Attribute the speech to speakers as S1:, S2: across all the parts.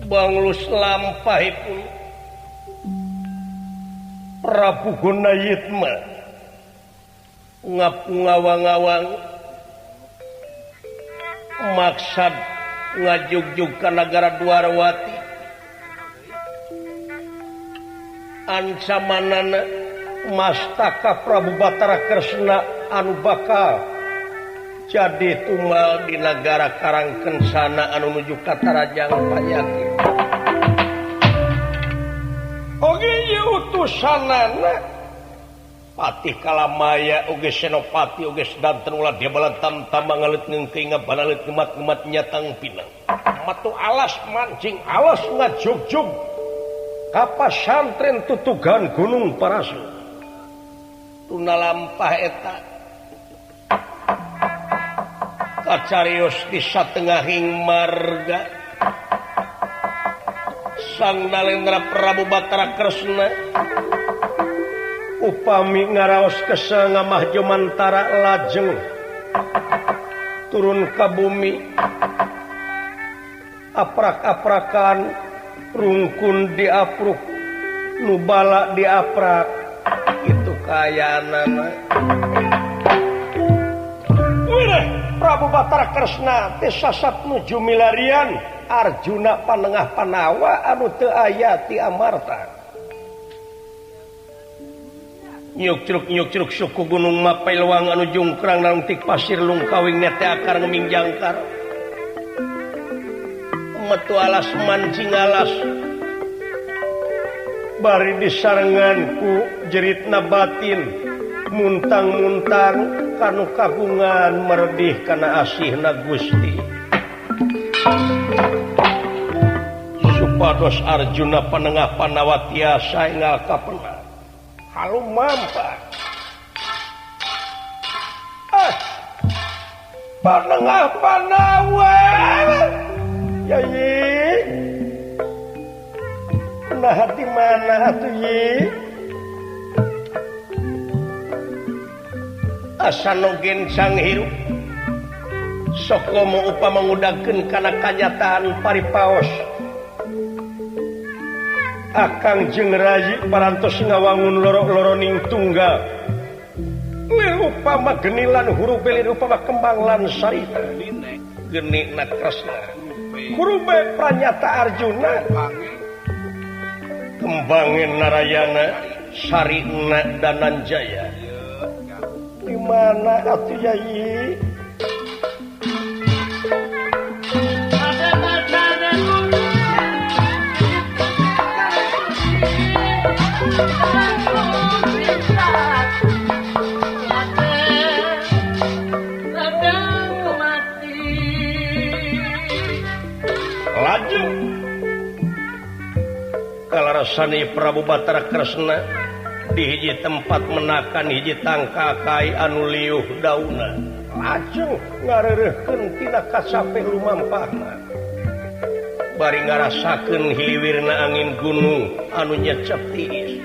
S1: Banglus lampahipun Prabu Gunayitma ngawang-ngawang maksad ngajugjug ka nagara Dwarawati ancamanana mastaka Prabu Batara Kresna anu bakal jadi tumal di nagara Karangkencana anu nuju ka Tarajang Panyakit. Oge ieu utusanana Patih Kalamaya oge Senopati oge sedanten ulah dia tamtama ngalet ngeungkeung ngabanalet ngemat-ngemat nyatang pinang. Matu alas mancing alas ngajugjug ka pasantren tutugan Gunung Parasu. Tuna lampah eta kacarios di satengahing marga Sang Nalendra Prabu Batara Kresna upami ngaraos kesel ngamah jomantara lajeng turun ka bumi aprak-aprakan rungkun diapruk nubala diaprak itu kayaanana. Wireh Prabu Batara Kresna teh sasat nuju milarian Arjuna panengah Panawa anu teu aya ti Amarta. Nyuk-curuk suku gunung mapai luang anu jungkrang nalungtik pasir lungkawing nete akar ngeming jangkar. Metu alas mancing alas bari disarengan ku jeritna batin muntang-muntang kanu kagungan meredih kana asihna Gusti. Supados Arjuna panengah Panawa tiasa enggal kapena. Halu mampa. Panengah Panawa. Yayi. Nah di mana atuh yi? Asa nu gencang hirup. Sok komo upama ngudagkeun kana kanyataan paripaos. Akang jeung rayi parantos ngawangun loro-loroning tunggal. Lir upama genilan hurube lir upama kembang lan sarita. Genina Kresna. Hurube pranyata Arjuna. Kembangin Narayana, Sarina Dananjaya. Di mana atuh yai? Laju kalarasani Prabu Batara Kresna di hiji tempat menakan hiji tangkakai anu liuh dauna. Laju ngareureurkeun tina kasape lumampahna. Bari ngarasakeun hiliwirna angin gunung anu nyecep tiis.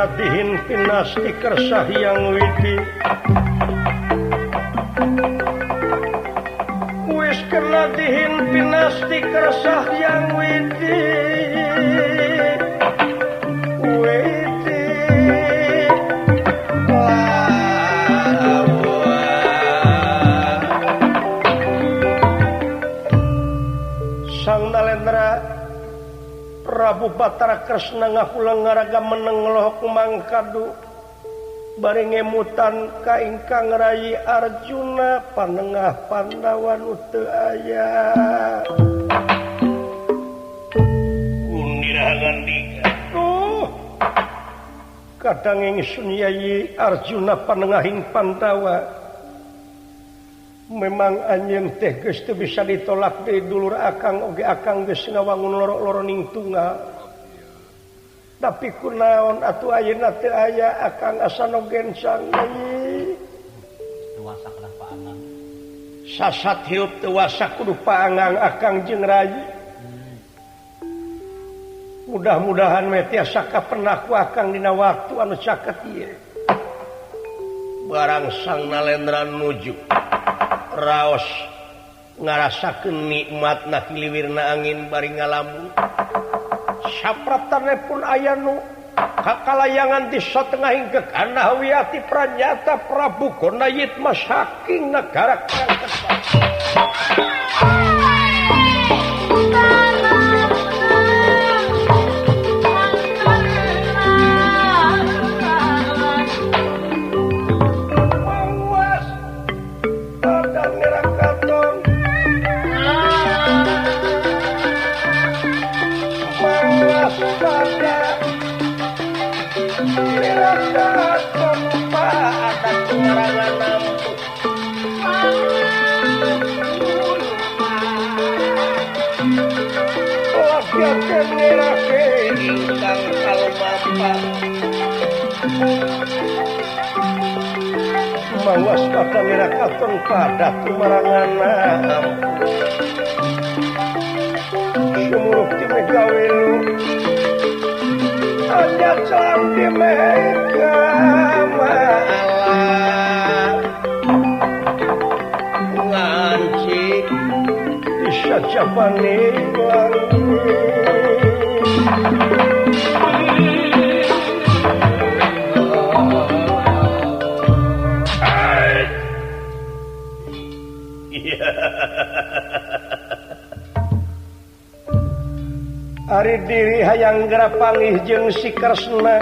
S1: kena dihin pinasti kersa Hyang Widi. Wis kena dihin pinasti kersa Hyang Widi. Widi Sang Nalendra Prabu Batara Kresna ngahulang ngaraga meneng lohok mangkadu bari ngemutan ka ingkang rayi Arjuna panengah Pandawa nu teu aya. Tuh kadang ingsun Yayi Arjuna panengahing Pandawa. Memang anjeun teh geus teu bisa ditolak deui dulur akang oge akang geus ngawangun loro-loro ning tunggal. Tapi kunaon atuh ayeuna teu aya akang asa nu gencang Yayi.
S2: Teu wasak lah paangang.
S1: Sasat hirup teu wasak kudu paangang akang jeung rayi. Mudah-mudahan we tiasa kapenah ku akang dina waktu anu caket ieu. Barang Sang Nalendra nuju raos ngarasakeun nikmatna kiliwirna angin bari ngalamun. Sapratane pun aya nu kakalayangan di satengahing geganah wiyati pranyata Prabu Gonayitma saking negara Karangkerta. Mawas kata katon padat tumarangana sumurup di Megawelu ada celam di Mega nganci di sajabane Ari diri hayang geura panggih jeung si Kresna.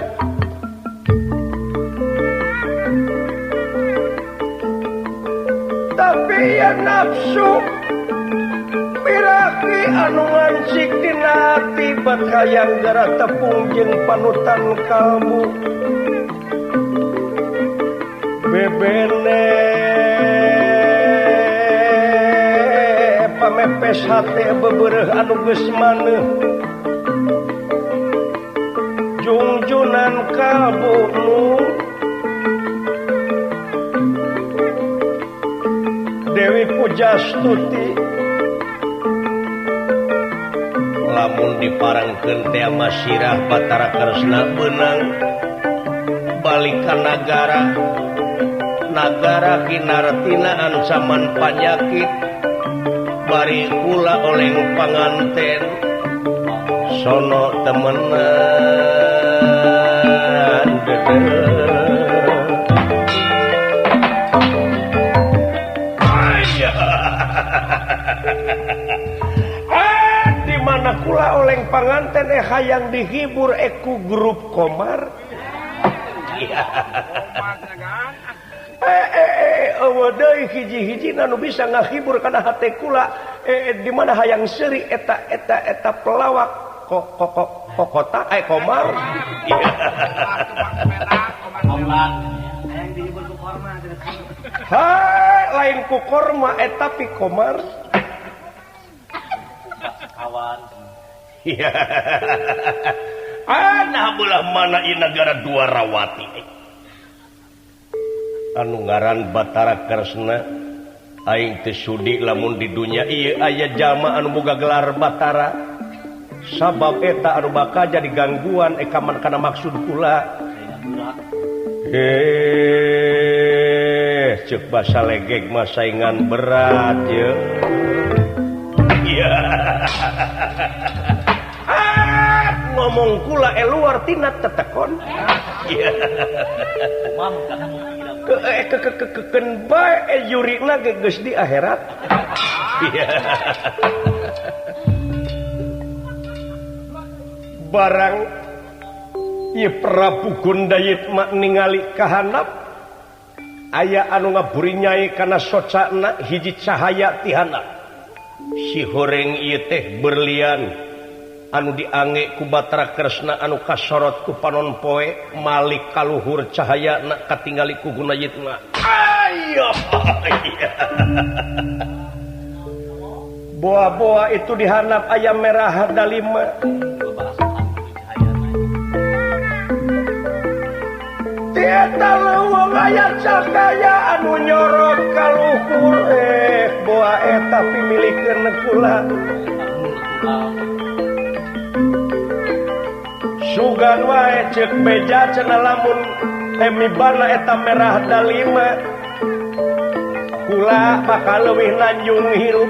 S1: Tapi ya nafsu piraki anu ngancik dina ati bat hayang geura tepung jeung panutan kalbu. Bebene pamepes hate bebereuh anu geus maneuh. Jungjunan kalbu nu Dewi Pujastuti lamun diparengkeun teh Masirah Batara Kresna beunang balik ka nagara nagara kinartina ancaman panyakit bari kula oleng panganten sono temenan di mana kula oleng panganten hayang dihibur eku grup Komar. Deui hiji-hiji nu bisa ngahibur kana hate kula di mana hayang seuri eta eta eta pelawak kok kok kok kota Komar. Hai lain ku korma eta pi Komar.
S2: Kawan.
S1: Nah belah mana ieu nagara Dwarawati. Anu ngaran Batara Kresna aing teu sudi lamun di dunya ieu aya jalma anu boga gelar Batara. Sabab eta anu bakal jadi gangguan ekaman kana maksud kula. Cek basa legeg mah saingan berat ya. Iya. Ngomong kula luar tina tetekon. Iya. Keun bae jurina ge geus di akhirat. Iya. Barang ieu Prabu Gundayitma ningali kahanap aya anu ngaburinyai kana socana hiji cahaya tihana. Si horeng ieu teh berlian anu diange ku Batara Kresna anu kasorot ku panon poe malik kaluhur cahayana katingali ku Gunayitma. Ayo. Boa-boa itu dihanap ayam merah dalima. Eta leuweung aya cahaya anu nyorot kaluhur boa eta pimilikeun kula. Sugan wae ceuk beja cenah lamun mibana eta merah dalima kula bakal leuwih lanjung hirup.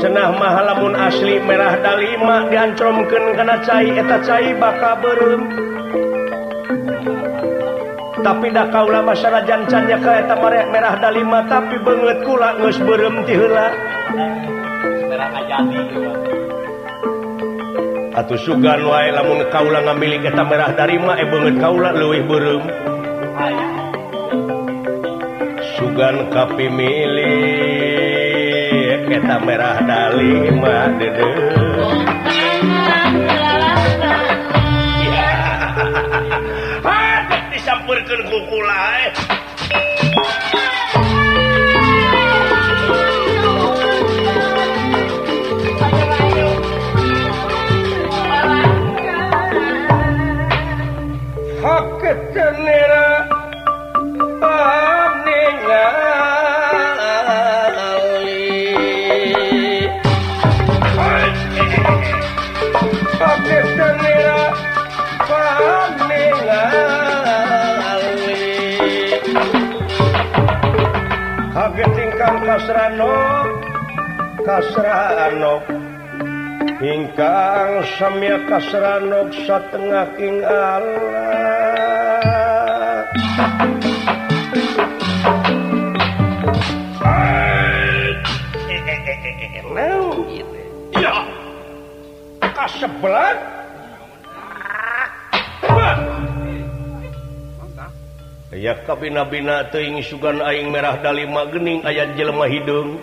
S1: Cenah mah lamun asli merah dalima diancromkeun kana cai eta cai bakal beureum. Tapi da kaula mah sanajan can nya ka eta merah dalima tapi beungeut kula geus beureum ti heula.
S2: Merah kajati.
S1: Atuh sugan wae lamun kaula ngamilik eta merah dalima beungeut kaula leuwih beureum. Sugan kapimilik eta merah dalima deudeuh. Disampeurkeun ku kula Haketenera ingkang kasrano kasrano ingkang samya kasrano satengah ing Allah. Ya kasebelah. Ya kabina-bina teuing sugan aing merah dalima geuning aya jelema hideung.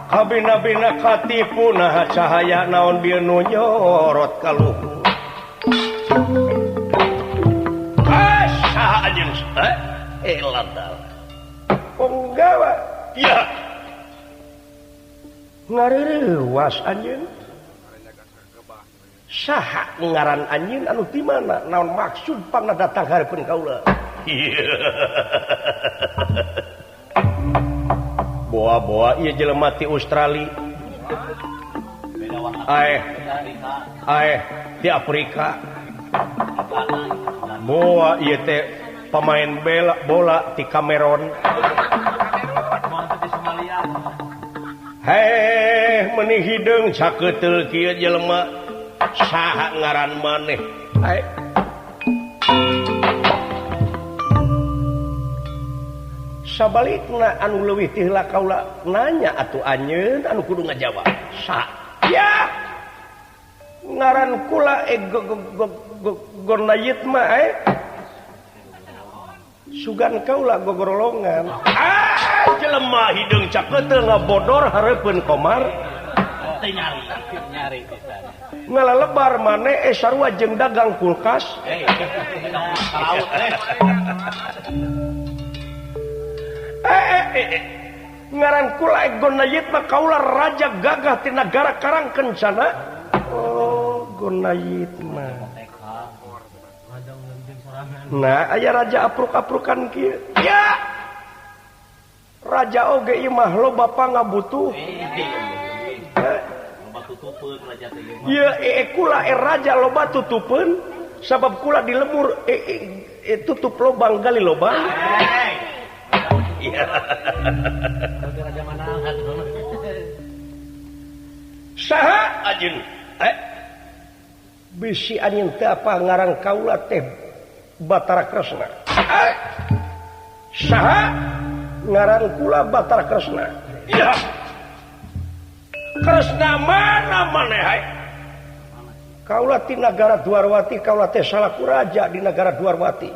S1: Kabina-bina katipu naha cahaya naon bieu nu nyorot ka luhur. Ah saha anjeun ladal. Punggawa. Ya. Ngareuwas anjeun. Saha ngaran anjeun anu di mana naon maksud pangna datang hareupeun kaula. Boa-boa ieu jelema ti Australia. Aeh. Aeh ti Afrika. Boa ieu teh pemain bola ti Kamerun. Heh meuni hideung sakeuteuh kieu jelema. Saha ngaran maneh? Sabalikna anu leuwih ti heula kaula nanya atuh anjeun anu kudu ngajawab. Sa ya ngaran kula Gonayitma sugan kaula gogorolongan. Ah jelema hideung cakeuteuh ngabodor hareupeun komar.
S2: Teu nyari, nyari pisan.
S1: Ngalalebar maneh sarua jeung dagang kulkas. Ngaran kula Gonayitma kaula raja gagah ti nagara Karangkencana. Oh, Gonayitma. Nah, aya raja apruk-aprukan kieu. Ya. Raja oge ieu mah loba pangabutuh. Ieu kula raja loba tutupeun sabab kula di lemur tutup lobang gali lobang. Saha anjeun? Bisi anjeun teh apa ngarang kaula teh Batara Kresna. Saha ngaran kula Batara Kresna? Iya. Kresna mana maneh hai? Kaula ti nagara Dwarwati, kaula teh salaku raja di nagara Dwarwati.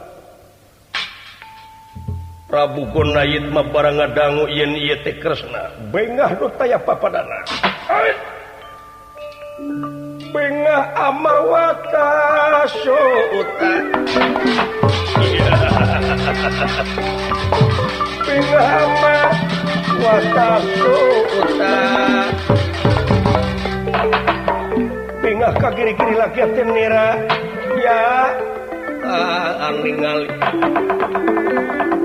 S1: Prabu Gonayit mah barang ngadangu yen ieu teh Kresna, bengah nu taya papadana. Bengah amarwata suuta. Bengah amarwata suuta. Bengah ka kiri-kiri laki teh nera ya ningali.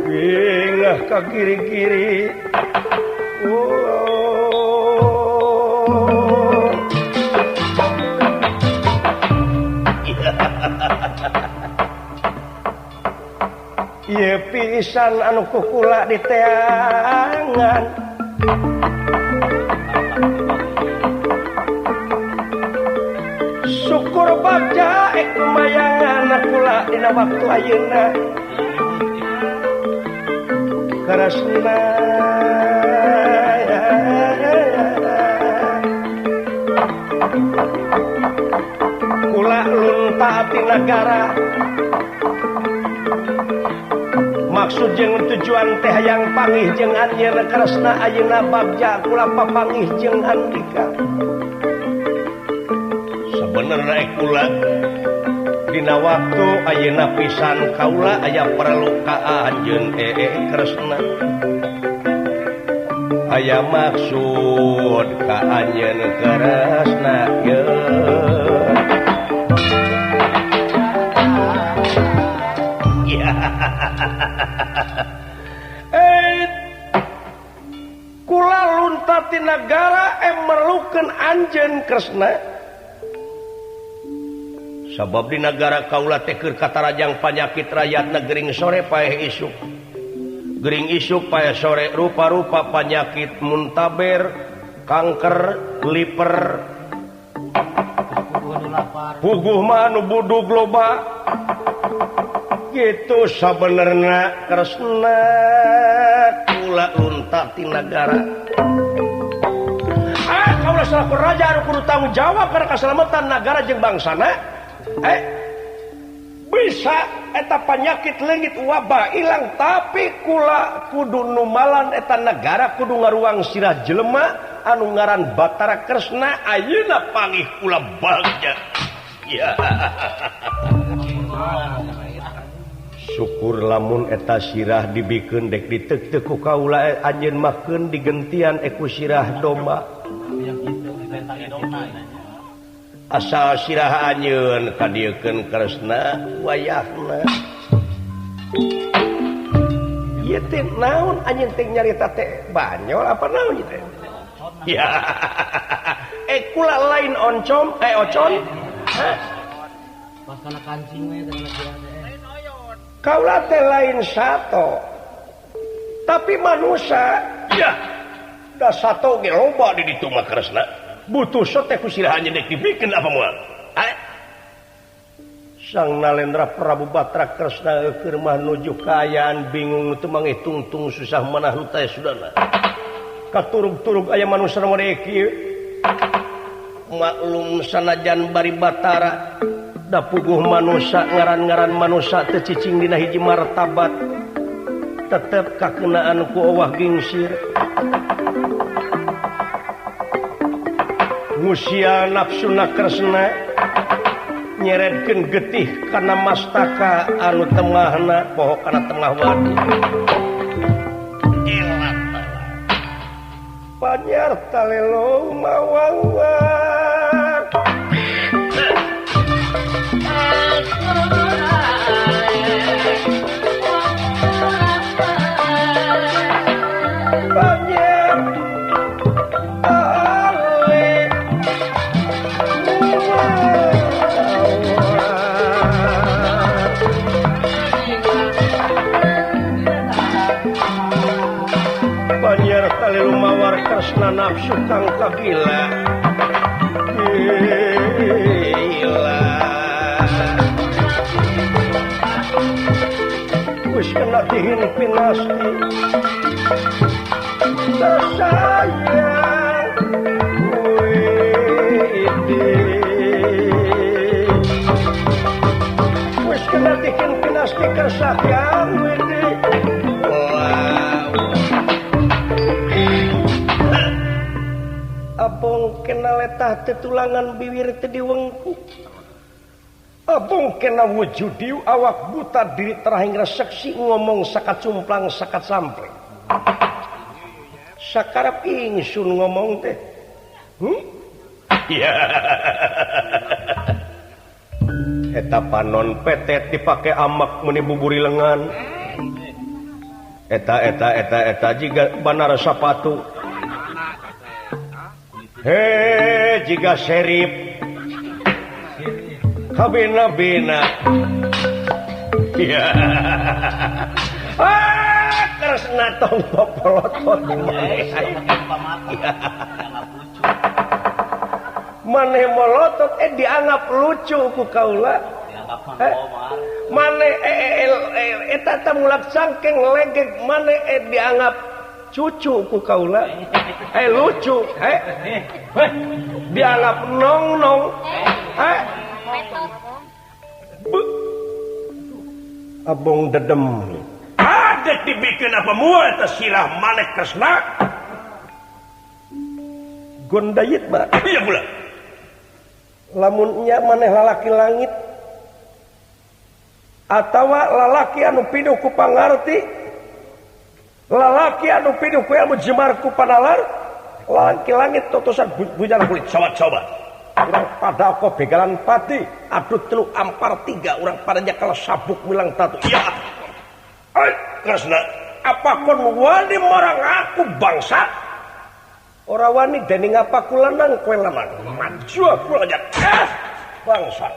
S1: Bengah ka kiri-kiri. Oh. Ieu pisan anu kukula di teangan. Syukur bagja kumayangan kula dina waktu ayeuna. Kresna kula lunta ti nagara. Maksud jeung tujuan teh hayang pangih jeung anjeunna Kresna ayeuna bagja kula papangih jeung andika. Sabenerna kula dina waktu ayeuna pisan kaula aya perlu ka anjeun Kresna. Aya maksud ka anjeun Kresna ye. Kula lunta ti nagara merlukeun anjeun Kresna. Sabab di nagara kaula teh keur katarajang panyakit rakyatna gering sore paeh isuk. Gering isuk paeh sore rupa-rupa panyakit muntaber, kanker, liver. Puguh mah anu budug loba. Gitu sabenerna Kresna kula lunta ti nagara. Kaula salaku raja anu kudu tanggung jawab kana kasalamatan nagara jeung bangsana. Bisa eta panyakit leungit wabah ilang tapi kula kudu numalan eta nagara kudu ngaruang sirah jelema anu ngaran Batara Kresna ayeuna pangih kula bagja. Ya. Syukur lamun eta sirah dibikeun dek diteuk-teuk ku kaula anjeun makeun digentian eku sirah domba. Asal sirah anjeun kadieukeun Kresna wayahna. Ieu teh naon anjeun teh nyarita teh banyol apa naon ieu teh? Ya. Kula lain oncom ocon.
S2: Pas kana kancing we teh.
S1: Kaula teh lain sato. Tapi manusia ya da sato ge loba di ditu mah Kresna. Butuh sote ku sirah anjeun dek dibikeun apa moal? Sang Nalendra Prabu Batara Kresna keur mah nuju kaayaan bingung teu mangih tungtung susah manah nu teh sudana. Katurug-turug aya manusia nu kieu. Maklum sanajan bari Batara da puguh manusia ngaran-ngaran manusia teu cicing dina hiji martabat. Tetep kakenaan ku owah gingsir. Ngusia nafsuna Kresna nyeredkeun getih kana mastaka anu tengahna poho kana tengah wadi. Elat panyar talelo mawawar. Panyar tale Dasar kresna nafsu kang kagila. Gila. Wis kena dihin pinasti. Tersayang widi. Wis kena dihin pinasti tersayang widi. Abong kena letah tetulangan bibir teu diwengku. Abong kena wujudiu awak buta diri terahing reseksi ngomong sakat cumplang sakat sampleng. Sakarep ingsun ngomong teh. Ya. Eta panon petet dipake amak meuni buburi lengan. Eta eta eta eta jiga banar sapatu. He jiga serip. Kabina-bina. Ya. Ah, kresna tong popolotot maneh. Maneh molotot dianggap lucu ku kaula. Maneh eta teh mulak cangkeng legeg maneh dianggap cucu ku kaula. Lucu, dianggap nong-nong. Abong dedem. Adek dibikin apa mua eta sirah maneh kresna. Gondayit ba. Iya pula. Lamun nya maneh lalaki langit atawa lalaki anu pinuh ku pangarti, lalaki anu pinuh ku ilmu jemar ku panalar, lalaki langit totosan bujana kulit coba-coba. Urang pada aku begalan pati adu telu ampar tiga urang padanya kalau sabuk milang tatu. Iya. Kresna, apa kon wani marang aku bangsa? Ora wani dening apa ku lanang kowe lanang. Maju aku aja. Bangsa.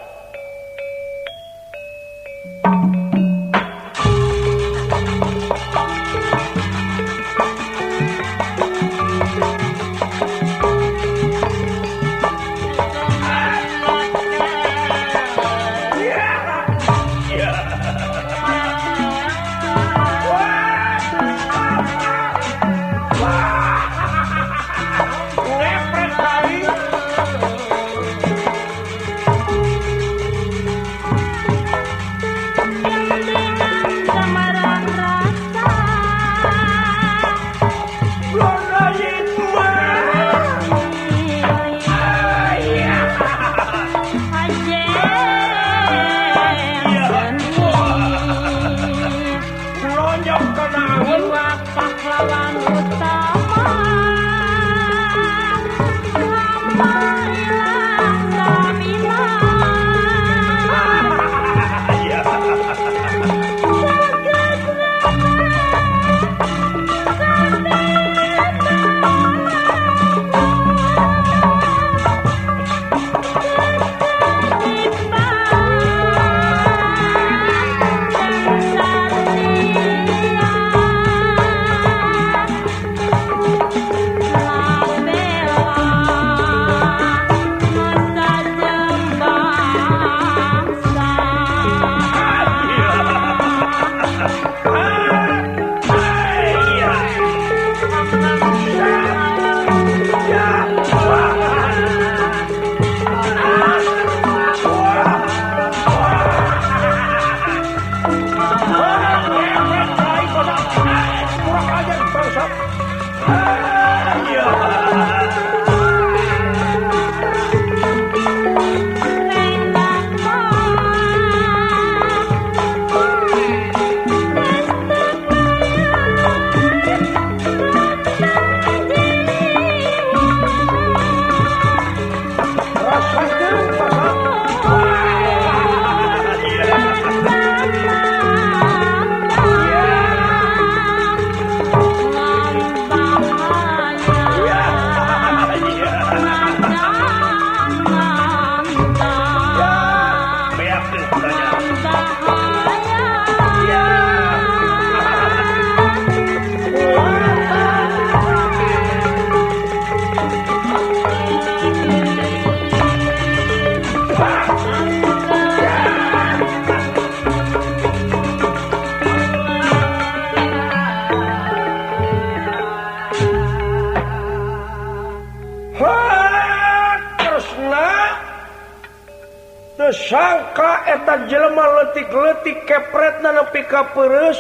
S1: Eta jelema leutik-leutik kepretna nepi ka peureus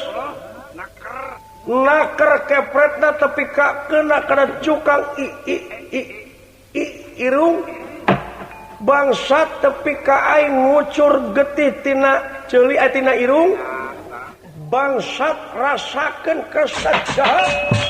S1: naker kepretna tepi ka kena kana cukang i i i i irung bangsat tepi ka aing ngucur getih tina ceuli tina irung bangsat rasakeun kesejahan.